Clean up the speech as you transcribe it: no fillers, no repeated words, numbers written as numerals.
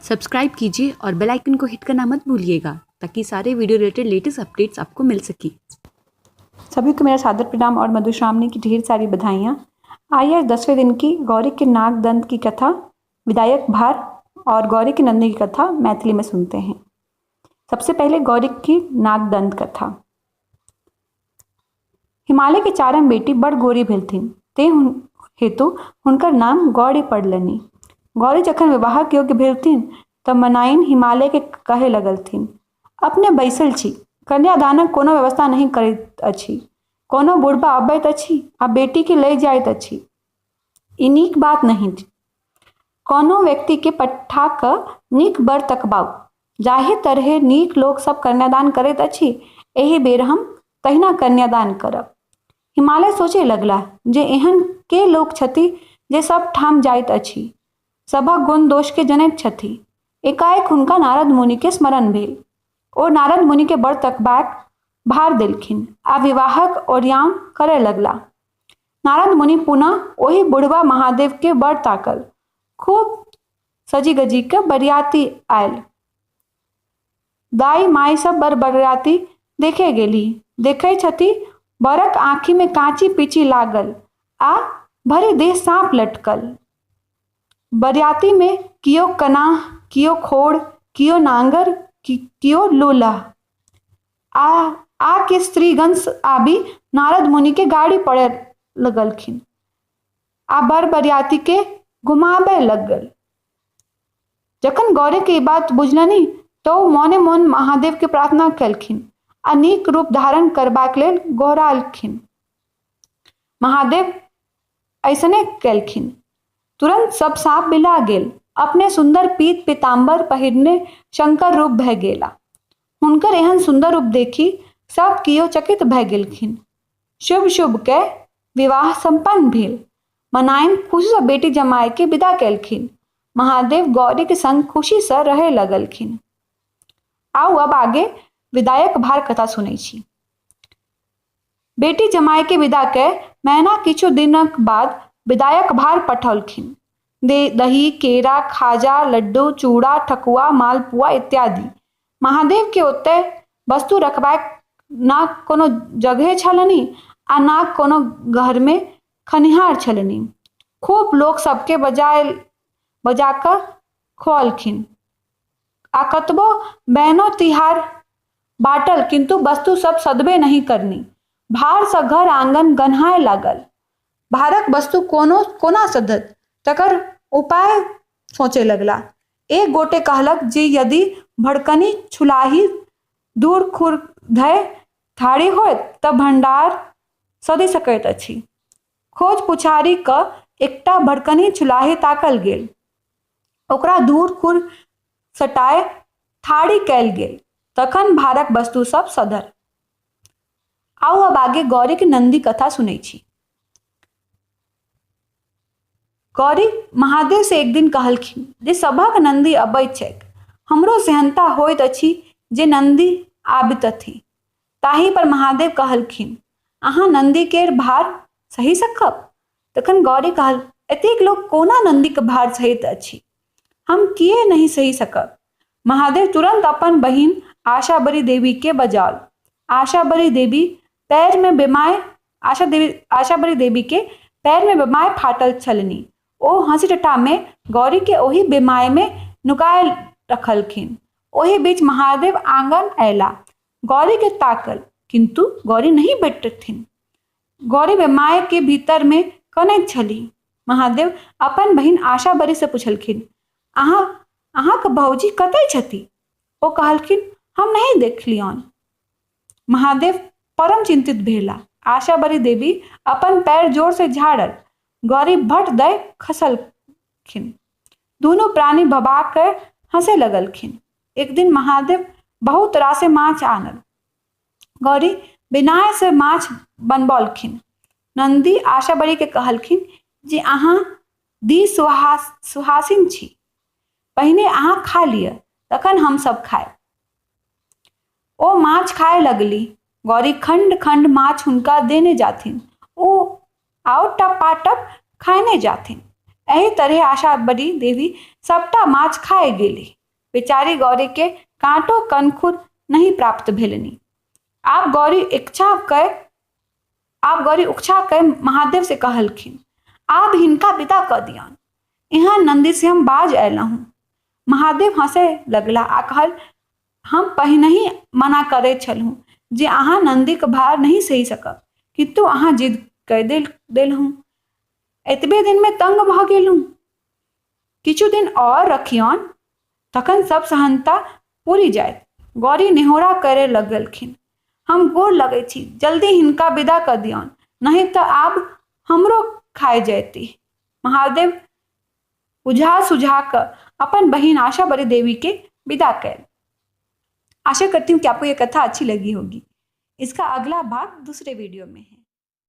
Subscribe कीजिए और बेल icon को हिट करना मत भूलिएगा ताकि सारे वीडियो रिलेटेड लेटेस्ट अपडेट्स आपको मिल सके। सभी को मेरा सादर प्रणाम और मधुश्रावणी की ढेर सारी बधाइयाँ। आइए आज 10वें दिन की गौरी के नाग दंत की कथा, विधायक भार और गौरी के नंदी की कथा मैथिली में सुनते हैं। सबसे पहले गौरी की नागदंत कथा। हिमालय के चारम बेटी बड़ गोरी भेलथिन, ते हेतु हुनकर नाम गौरी पड़लनि। गौरी जखन विवाहक योग्य भेलथिन तऽ मनाइन हिमालय के कहे लगलथिन, अपने बैसल छी, कन्यादानक कोनो व्यवस्था नहि करैत अछि। कोनो बुढ़बा अबैत अछि आ बेटी के लय जाइत अछि। ई नीक बात नहि। कोनो व्यक्ति के पठा कऽ नीक बर तकबाउ। जाहि तरहें नीक लोक सब कन्यादान करैत अछि, एहि बेर हम तहिना कन्यादान करब। हिमालय सोचय लगलाह जे एहन के लोक छथि जे सब ठाम जाइत अछि, सभक गुण दोष के जनैत छथि। एकाएक हुनका नारद मुनि के स्मरण भेल। ओ नारद मुनि के बर तकबाक भार देलखिन आ विवाहक ओरियान करय लगलाह। नारद मुनि पुनः ओहि बुढ़बा महादेव के बर ताकल। खूब सजि गजि कऽ बरियाती आयल। दाइ माइ सब बर बरियाती देखे गेली। देखै छथि बरक आँखि मे काँची पीची लागल आ भरि देह साँप लटकल। बरियाती मे कियो कनाह, कियो खोड़, कियो नांगर, कियो लोलह। आ आ के स्त्रीगण आबि नारद मुनि के गारि पड़य लगलखिन आ बर बरियाती के घुमाबय लगल। जखन गौरी के ई बात बुझलनि तऽ ओ मोने मोन महादेव के प्रार्थना केलखिन आ नीक रूप धारण करबाक लेल गोहरालखिन। महादेव ऐसने केलखिन। तुरंत सब साँप बिला गेल। अपने सुन्दर पीत पीताम्बर पहिरने शंकर रूप भए गेला। हुनकर एहन सुन्दर रूप देखि सब कियो चकित भए गेलखिन। शुभ शुभ के विवाह सम्पन्न भेल। मनाइन खुशीसँ बेटी जमायके विदा केलखिन। महादेव गौरीक संग खुशीसँ रहय लगलखिन। आउ अब आगे विदायक भार कथा सुनै छी। बेटी जमायके विदा कए मैना किछु दिनक बाद विदायक भार पठौलखिन। दही, केरा, खाजा, लड्डू, चूड़ा, ठकुआ, मालपुआ इत्यादि। महादेव के ओतय वस्तु रखबाक ना कोनो जगहे छलनि आ ना कोनो घरमे खनिहार छलनि। खूब लोक सबके बजा कऽ खुअलखिन आ कतबो बैनो तिहार बाँटल किन्तु वस्तु सब सदबे नहि करनि। भारसँ घर आंगन गन्हाय लागल। भारक वस्तु कोनो कोना सधत तकर उपाय सोचय लगला। एक गोटे कहलक जे यदि भड़कनी छुलाही दूर खुर धय ठाढ़ि होयत तऽ भंडार सधि सकैत अछि। खोज पुछारी कऽ एकटा भड़कनी छुलाही ताकल गेल। ओकरा दूर खुर सटाय ठाढ़ि कयल गेल। तखन भारक वस्तु सब सधल। आउ अब आगे गौरी के नंदी कथा सुनै छी। गौरी महादेव से एक दिन कहलखिन जे सभक नंदी अबैत छैक, हमरो सेहन्ता होइत अछि जे नंदी आबितथि। ताहि पर महादेव कहलखिन, अहाँ नंदी केर भार सहि सकब? तखन गौरी कहल, एतेक लोक कोना नंदीक भार सहैत अछि? हम किए नहि सहि सकब? महादेव तुरंत अपन बहिन आशाबरी देवी के बजाओल। आशाबरी देवी पैर में बेमाय आशा देवी आशाबरी देवी के पैर में बेमाय फाटल छलनि। ओ हंसी ठट्ठा में गौरी के ओहि बेमाय में नुकायल रखलखिन। ओहि बीच महादेव आंगन अयला। गौरी के ताकल, किंतु गौरी नहीं भेटथिन। गौरी बेमाय के भीतर में कनैत छली। महादेव अपन बहिन आशाबरी से पुछलखिन, अहाँक भौजी कतय छथि? ओ कहलखिन, हम नहीं देखलियौन। महादेव परम चिंतित भेला। आशाबरी देवी अपन पैर जोर से झाड़ल। गौरी भट दय खसलखिन। दुनू प्राणी भभा कऽ हंसे लगलखिन। एक दिन महादेव बहुत रासे माछ आनल। गौरी विनय से माछ बनबौलखिन। नंदी आशाबरी के कहलखिन जे अहाँ दी सुहासिन छी, पहिने अहाँ खा लिअ तखन हम सब खायब। ओ माछ खाय लगली। गौरी खंड खंड माछ हुनका देने जाथिन, ओ आओ टपाटप खायने जाथिन। एहि तरहे आशाबरी देवी सबटा माछ खाए गेलीह। बेचारी गौरीकेँ काँटो कनखुर नहि प्राप्त भेलनि। आब गौरी उकछा कए महादेव से कहलखिन, आब हिनका विदा कऽ दियौन। एहन नंदी से हम बाज अयलहुँ। महादेव हँसय लगलाह आ कहल, हम पहिनहि मना करैत छलहुँ जे अहाँ नन्दीक भार नहि सहि सकब, किन्तु अहाँ जिद कय देलहुँ। एतबे दिनमे तंग भऽ गेलहुँ। किछु दिन आओर रखियौन, तखन सब सहनता पुरि जायत। गौरी नेहोरा करय लगलखिन, हम गोर लगैत छी, जल्दी हिनका विदा कऽ दियौन, नहि तऽ आब हमरो खाय जयतीह। महादेव बुझा सुझा कऽ अपन बहिन आशाबरी देवी के विदा कयल। आशा करती हूँ कि आपको ये कथा अच्छी लगी होगी। इसका अगला भाग दूसरे वीडियो में है।